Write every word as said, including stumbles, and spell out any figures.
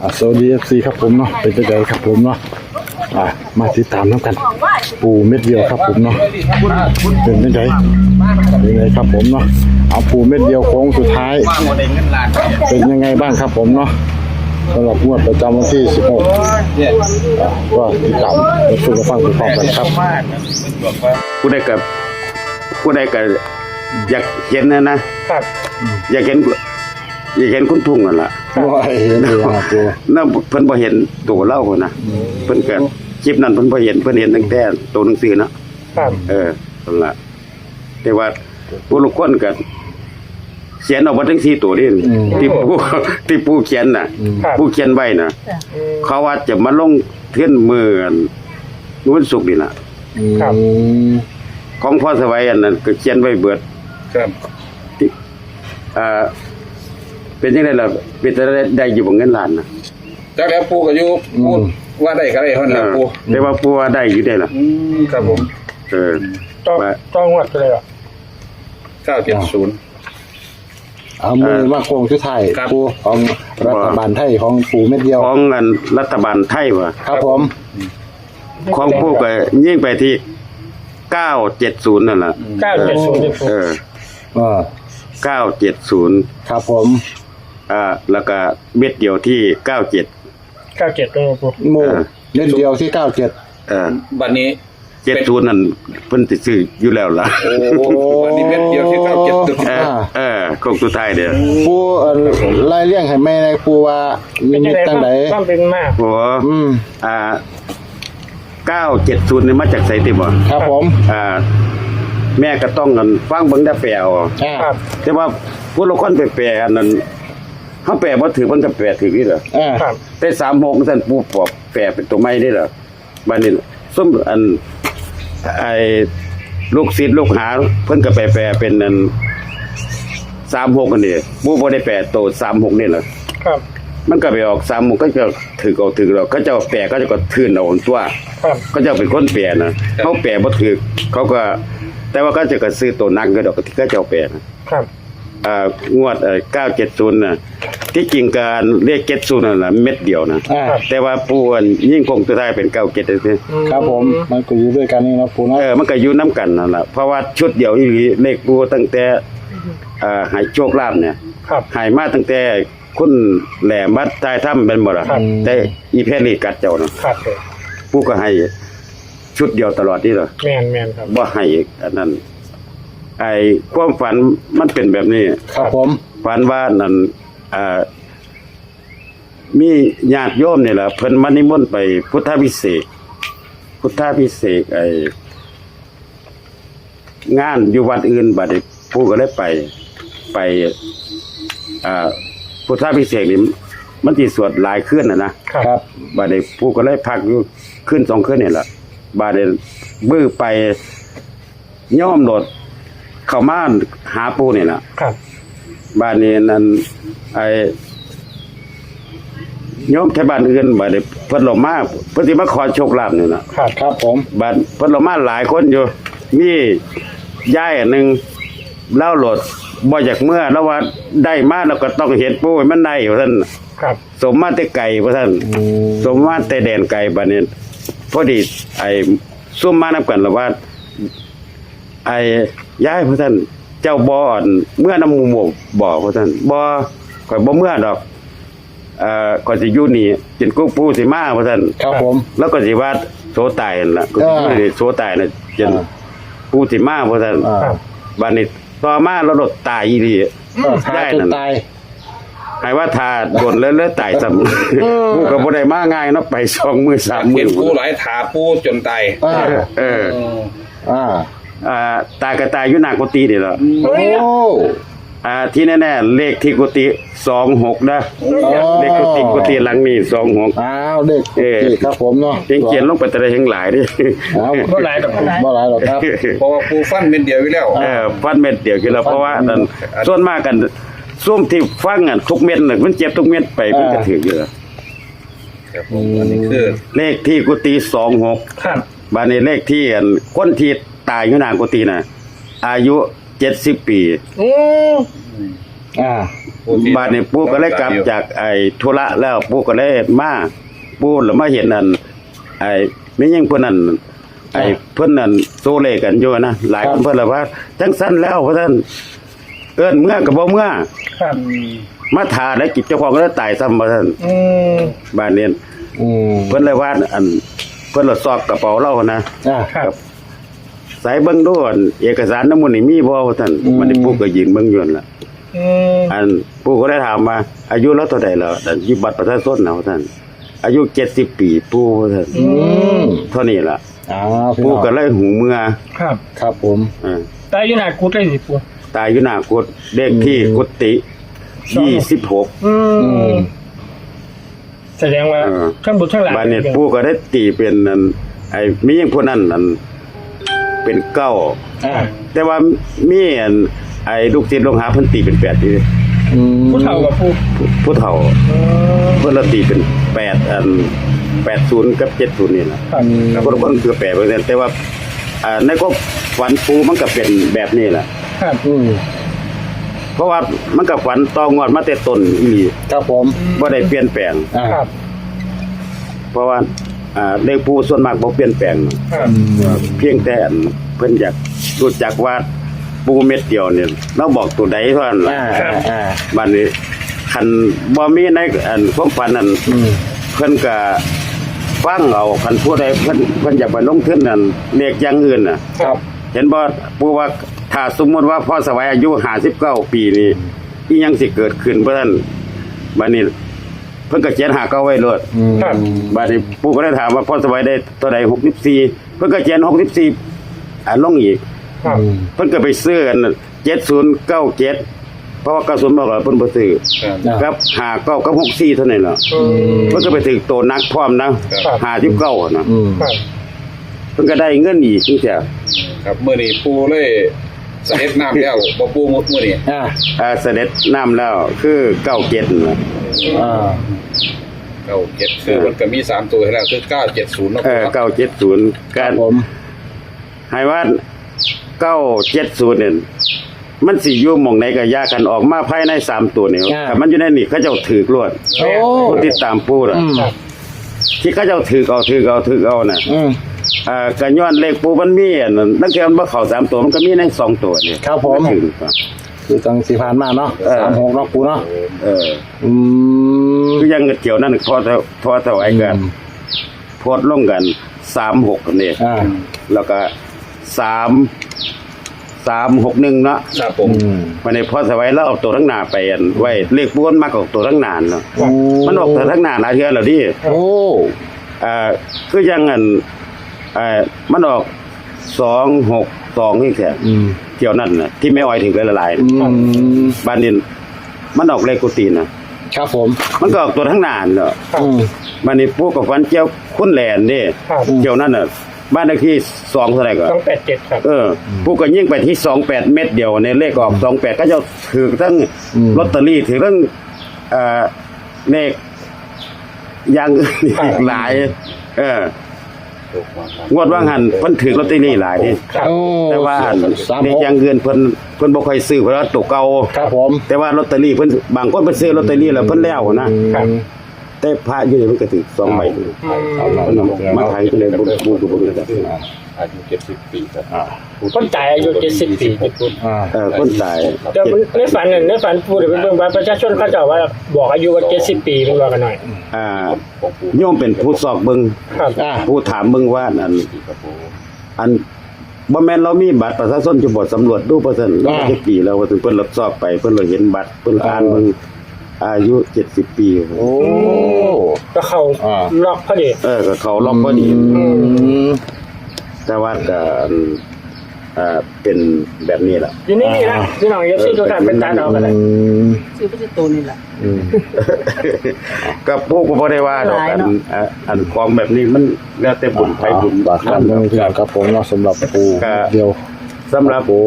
อ่า สวัสดี เอฟซี ครับผมเนาะ เป็นจังไดครับผมเนาะ อ่า มาติดตามนำกัน ปู่เม็ดเดียวครับผมเนาะ เป็นจังได เป็นไงครับผมเนาะ เอา ปู่เม็ดเดียวโค้งสุดท้าย เป็นยังไงบ้างครับผมเนาะ สำหรับงวดประจำวันที่ สิบหก อ่า ก็ติดตามรับชมรับฟังพร้อมๆกันครับ ผู้ใดก็ผู้ใดก็อยากเห็นนะนะ ครับ อยากเห็น อยากเห็นคุณทุ่งนั่นล่ะ ว่าเห็นเลยครับปู่ นั่นเพิ่นบ่เห็นตัวเล่านะเพิ่นก็คลิปนั้นเพิ่นบ่เห็นเพิ่นเห็นตั้งแต่ตัวหนังสือเนาะ ครับ เออนั่นล่ะแต่ว่าผู้ลางคนก็เขียนออกมาทั้งสี่ตัวนี่ อืม ที่ผู้ที่ผู้เขียนน่ะ อืม ครับ ผู้เขียนไว้น่ะ อืม เขาว่าจะมาลงเทื่อนเมือนวันศุกร์นี่น่ะ อืม ครับ ของพ่อสวัยอันนั้นก็เขียนไว้เบิด ครับ อ่าเป็นยังไงล่ะเป็นจะได้ได้อยู่บ่เงินล้านนะ จากแล้วปู่ก็อยู่ อืม ปู่ว่าได้ก็ได้เท่านั้นแหละปู่ แต่ว่าปู่ว่าได้อยู่ได้ล่ะ อืมครับผม เออ ต้อง ว่า ต้องวัดเลยอ่ะเก้าเจ็ดศูนย์ เอามือมาโค้งสุดท้าย ครับ ปู่ ของรัฐบาลไทยของปู่เม็ดเดียว ของอันรัฐบาลไทยว่ะ ครับผม ของปู่ก็ยิ่งไปที่เก้าเจ็ดศูนย์นั่นแหละ เก้าเจ็ดศูนย์ เออ เออ เก้าเจ็ดศูนย์ ครับผม อ่าแล้วก็เม็ดเดียวที่เก้าเจ็ด เก้าเจ็ดตัวปู่ หมู่ เออ เม็ดเดียวที่เก้าเจ็ด เออ บัดนี้ เจ็ดศูนย์นั่นเพิ่นสิซื้ออยู่แล้วล่ะ โอ้บัดนี้เม็ดเดียวที่เก้าเจ็ดตัว เออ อ่า เออโค้งสุดท้ายเด้อ ปู่เอ่อไล่เรียงให้แม่ในปู่ว่านิมิตตั้งใด ความเป็นมา โอ้ อืม อ่าเก้าเจ็ดศูนย์นี่มาจากไสติบ่ ครับผม อ่า แม่ก็ต้องกันฟังเบิ่งได้แปลเอา อ่า ครับ แต่ว่าผู้ละคนไปแปลอันนั้นเขาแปลบ่ถือมันก็แปลถือนี่แหละ อ่า ครับ แต่สามหกนั่นปู่บอกแปลเป็นตัวใหม่นี่แหละบัดนี้ซุมอันไอ้ลูกศิษย์ลูกหาเพิ่นก็ไปแปลเป็นอันสามหกกันนี่ปู่บ่ได้แปลตัวสามหกนี่แหละ ครับ มันก็ไปออกสามหกก็จะถือเอาถือเราเขาเจ้าแปลเขาเจ้าก็ทื่นเอาตัว ครับ เขาเจ้าเป็นคนแปลนะเขาแปลบ่ถือเขาก็ แต่ว่าเขาเจ้าก็ซื้อตัวหนักก็ดอกที่เขาเจ้าแปลนะครับ อ่างวดเอ่อเก้าเจ็ดศูนย์นะที่จริงการเลขเจ็ดศูนย์นั่นแหละเม็ดเดียวนะ อ่า แต่ว่าปู่อันยิ่งคงตัวท้ายเป็นเก้าเจ็ดเลย ครับผม มันก็อยู่ด้วยกันนี่เนาะปู่เนาะ เออมันก็อยู่น้ำกันนั่นแหละเพราะว่าชุดเดียวอีหลีเลขปู่ตั้งแต่อ่าให้โชคลาภเนี่ย ครับ ให้มาตั้งแต่คุณแหลมวัดทายถ้ำเป็นบ่ล่ะ ครับ แต่อีเพชรนี่กัดเจ้าเนาะ ครับเลย ปู่ก็ให้ชุดเดียวตลอดนี่เหรอ แมนแมนครับ บ่ให้อันนั้นไอ้ความฝันมันเป็นแบบนี้ ครับผม ฝันว่านั่นอ่ามีญาติโยมนี่แหละเพิ่นมานิมนต์ไปพุทธาภิเษกพุทธาภิเษกไอ้งานอยู่วัดอื่นบัดนี้ปู่ก็เลยไป ไปอ่าพุทธาภิเษกนี่มันสิสวดหลายคืนน่ะนะ ครับ ครับ บัดนี้ปู่ก็เลยพักอยู่คืนสองคืนนี่แหละบัดนี้บื้อไปโยมโลดเข้ามาหาปู่นี่แหละ ครับ บัดนี้นั่นไอ้โยมไทบ้านอื่นบัดนี้เพิ่นลงมาเพิ่นสิมาขอโชคลาภนี่ล่ะ ครับ ครับผม บัดเพิ่นลงมาหลายคนอยู่ มียายอันหนึ่งเล่าโลดบ่อยากเมือแล้วว่าได้มาแล้วก็ต้องเห็นปู่ให้มันได้ว่าซั่น ครับ สมมาแต่ไกลว่าซั่น อืม สมมาแต่แดนไกลบัดนี้ พอดีไอ้ซุ่มมานำกันละว่า ไอ้ยายว่าซั่นเจ้าบ่อนเมือนำหมู่บ่บอกว่าซั่นบ่ข่อยบ่เมือดอกเอ่อข่อยสิอยู่นี่จนกูปู่สิมาว่าซั่น ครับผม แล้วก็สิว่าโสตายนั่นล่ะก็สิอยู่นี่โสตายน่ะจน อ่า ปู่สิมาว่าซั่น อ่า บัดนี้ต่อมาเราโลดตายอีหลี เออหาจนตาย ให้ว่าถ้าโดนแล้วแล้วตายซ้ำกูก็บ่ได้มาง่ายเนาะไปสองมื้อสามมื้ เห็ อน ผู้หลายถาผู้จนตาย อ่า เออ อ่า อ่าตายก็ตายอยู่หน้ากุฏินี่แหละ โอ้ อ่าที่แน่ๆเลขที่กุฏิสองหกนะ อ๋อ เลขกุฏิกุฏิหลังนี้สองหก อ้าวเด็ก เออ ครับผมเนาะ เขียนเขียนลงไปแต่ละแห่งหลายเดิ เอา บ่หลายดอก บ่หลายหรอกครับ เพราะว่าผู้ฟันเป็นเดียวอยู่แล้ว เออฟันเม็ดเดียวกันแล้วเพราะว่านั่นส่วนมากกันซุ่มที่ฟังอ่ะทุกเม็ดน่ะมันเจ็บทุกเม็ดไปมันก็ถืออยู่แล้ว ครับผมอันนี้คือ เลขที่กุฏิสองหก ครับ บ้านนี้เลขที่อันคนที่ตายอยู่หน้ากุฏิน่ะ อายุเจ็ดสิบปี โอ้ อ่า บาดนี้ปู่ก็เลยกลับจากไอ้ธุระแล้ว ปู่ก็เลยมา ปู่แล้วมาเห็นอัน ไอ้แม่หญิงคนนั้น ไอ้ อ่า เพิ่นนั่นโซเลกันอยู่นะ หลายคน ครับ เพิ่นละว่า จังซั่นแล้ว ว่าซั่น เอิ้นเมือก็บ่เมือ ครับ มาถ่าแล้วกิจเจ้าของก็เลยตายซ้ำ ว่าซั่น อืม บาดนี้ อืม เพิ่นเลยว่า อัน เพิ่นละซอกกระเป๋าเรานะ อ่า ครับ ใส่เบิ่งดู อัน เอกสารนำหมู่นี่มีบ่ ว่าซั่น อืม มันได้ปู่ก็ยืนเบิ่งอยู่นั่นล่ะ อืม อัน ปู่ก็ได้ถามว่า อายุเราเท่าใดแล้ว อัน อยู่บัตรประชาชนนะ ว่าซั่น อายุเจ็ดสิบปี ปู่ ว่าซั่น อืม เท่านี้ล่ะ อ้าว พี่น้อง ปู่ก็เลยหูเมือ ครับ ครับผม เออ ตายอยู่หน้ากุฏิเลยสิปู่ ตายอยู่หน้ากุฏิ เลขที่ อืม กุฏิ สอง ยี่สิบหก อืม อืม แสดงว่า เออ ทั้งบนทั้งล่าง บาดนี้ปู่ก็ได้ตีเป็นอัน ไอ้แม่หญิงผู้นั้นอัน เป็นเก้า อ่า แต่ว่ามีอัน ไอ้ลูกศิษย์ลูกหาเพิ่นตีเป็นแปดอยู่ อืม ผู้เฒ่ากับผู้ ผู้เฒ่า เออ เพิ่นละตีเป็นแปด อัน แปดศูนย์ กับ เจ็ดศูนย์ นี่ล่ะ ครับ คนละคนคือแปดเปอร์เซ็นต์ แต่ว่า อ่า ในความฝันปู่มันก็เป็นแบบนี้แหละ ครับ อืม เพราะว่ามันก็ฝันต่องวดมาแต่ต้นอีหลี ครับผม บ่ได้เปลี่ยนแปลง อ่า ครับ เพราะว่า อ่า เลขปู่ส่วนมากบ่เปลี่ยนแปลง ครับ อืม เพียงแต่อันเพิ่นอยากรู้จักว่าปู่เม็ดเดียวเนี่ย เราบอกตัวใดเท่านั้นล่ะ อ่า อ่า อ่า บัดนี้ คันบ่มีในอันความฝันนั่น อืม เพิ่นก็ฟังเอา คันผู้ใดเพิ่น เพิ่นอยากไปลงทุนนั่น เลขอย่างอื่นน่ะ ครับ เห็นบ่ ปู่ว่า ถ้าสมมุติว่าพ่อสวัยอายุห้าสิบเก้าปีนี่ อีหยังสิเกิดขึ้นบ่ทัน บัดนี้ เพิ่นก็เขียนห้าเก้าไว้โลด อืม ครับ บัดนี้ปู่ก็เลยถามว่า พ่อสวัยได้เท่าใด หกสิบสี่ เพิ่นก็เขียน หกสิบสี่ อ่า ลงอีก ครับ อืม เพิ่นก็ไปซื้ออัน เจ็ดศูนย์เก้าเจ็ด เพราะว่า เก้าศูนย์ บอกแล้วเพิ่นบ่ซื้อ ครับ อ่า กับ ห้าเก้า กับ หกสี่ เท่านั้นล่ะ อืม เพิ่นก็ไปถืกตัวหนักพร้อมนะ ครับ ห้าสิบเก้า นะ อืม ครับ เพิ่นก็ได้เงินอีกจังซี่ ครับ มื้อนี้ปู่เลยเสด็จน้ำแล้ว บ่ปู่มื้อนี้ อ่า อ่า เสด็จน้ำแล้ว คือ เก้าเจ็ด นั่นล่ะ อ่า เก้าเจ็ด คือมันก็มีสามตัวให้แล้ว คือ เก้าเจ็ดศูนย์ เนาะ เออ ปู่เนาะ เก้าเจ็ดศูนย์ ครับผม ให้ว่า เก้าเจ็ดศูนย์ เนี่ย มันสิอยู่หม่องไหนก็อย่า คันออกมาภายในสามตัวนี่ อ่า คันมันอยู่ในนี่ เขาเจ้าถืกโลด โอ้ ผู้ติดตามปู่น่ะ อืม ที่เขาเจ้าถืกเอา ถืกเอา ถืกเอาน่ะ อืม อ่า ก็ย้อนเลขปู่มันมีอันนั้น ลางเทื่อมันบ่เข้าสามตัว มันก็มีในสองตัวนี่ ครับผม ถืก คือจังสิผ่านมาเนาะ เออ สามหก เนาะปู่เนาะ เออ อืม คือยังเที่ยวนั้น พอเท่า พอเท่าไอ้กัน อืม โพสต์ลงกัน สามหก นี่ อ่า แล้วก็ สาม สามหกหนึ่ง เนาะ ครับผม อืม วันนี้พ่อสวัยเราเอาตัวทั้งหน้าไปอันไว้ เลขปู่มันมักออกตัวทั้งหน้าเนาะ อืม มันออกตัวทั้งหน้าหลายเทื่อแล้วดิ โอ้ อ่า คือยังอัน อ่า มันออก สองหกสอง นี่แท้ อืม เที่ยวนั้นน่ะ ที่แม่อ้อยถืกหลายๆ อืม บัดนี้ มันออกเลขกุฏิน่ะ ครับผม มันก็ออกตัวทั้งหน้านั่นแหละ อืม บัดนี้ปู่ก็ฝันเกี่ยวคุณแหล่นเด้ ครับ เที่ยวนั้นน่ะ บ้านเลขที่สองเท่าไหร่ก็ สองแปดเจ็ด ครับ เออ ปู่ก็ยิงไปที่ สองแปด เม็ดเดียว ในเลขออก สองแปด ก็เจ้าถืกทั้ง อืม ลอตเตอรี่ ถืกทั้ง เอ่อ เลขอย่างอื่นอีกหลาย เออ งวดว่างหันเพิ่นถืกลอตเตอรี่หลายนี่ ครับ โอ้ แต่ว่า สามหก เลขอย่างอื่นเพิ่น เพิ่นบ่ค่อยซื้อ เพราะว่าตัวเก่า ครับผม แต่ว่าลอตเตอรี่เพิ่น บางคนเพิ่นซื้อลอตเตอรี่แล้วเพิ่นแล้วนะ อืม ครับ แต่พระอยู่นี่มันก็ถืกสองใบ อืม เอาละ เพิ่นเอามาขายก็เลยบ่ บ่ บ่ บ่ อ่า อายุเจ็ดสิบปีครับ อ่า คนตายอายุเจ็ดสิบปี อ่า เออ คนตาย แต่ในฝันน่ะ ในฝันปู่เดี๋ยวไปเบิ่งบัตรประชาชนเขาเจ้าว่าบอกอายุว่าเจ็ดสิบปี เพิ่นว่ากันหน่อย อ่า โยมเป็นผู้ซอกเบิ่ง ครับ อ่า ผู้ถามเบิ่งว่าอัน อัน บ่แม่นเรามีบัตรประชาชนอยู่บ่ สำรวจดูเปอร์เซ็นต์ เรา อ่า จักปีแล้ว ว่าซั่น เพิ่นรับซอกไป เพิ่นเลยเห็นบัตร เพิ่นอ่านเบิ่ง เออ อายุเจ็ดสิบปี โอ้ ก็เข้า อ่า ล็อกพอดี เออ ก็เข้าล็อกพอดี อืม แต่ว่าก็ เอ่อ เป็นแบบนี้ล่ะ อยู่ในนี่นะ อ่า พี่น้อง เอฟซี ทุกท่านไปตัดเอาก็ได้ อืม ซื้อไปที่ตัวนี่แหละ อืม ก็ปู่ก็บ่ได้ว่าดอก หลายเนาะ อัน อ่ะ อันของแบบนี้มันแล้วแต่บุญไผบุญ อ่า ฝาก มัน ท่านผู้ชมครับผมเนาะ สำหรับปู่ ก็ เดียว สำหรับปู่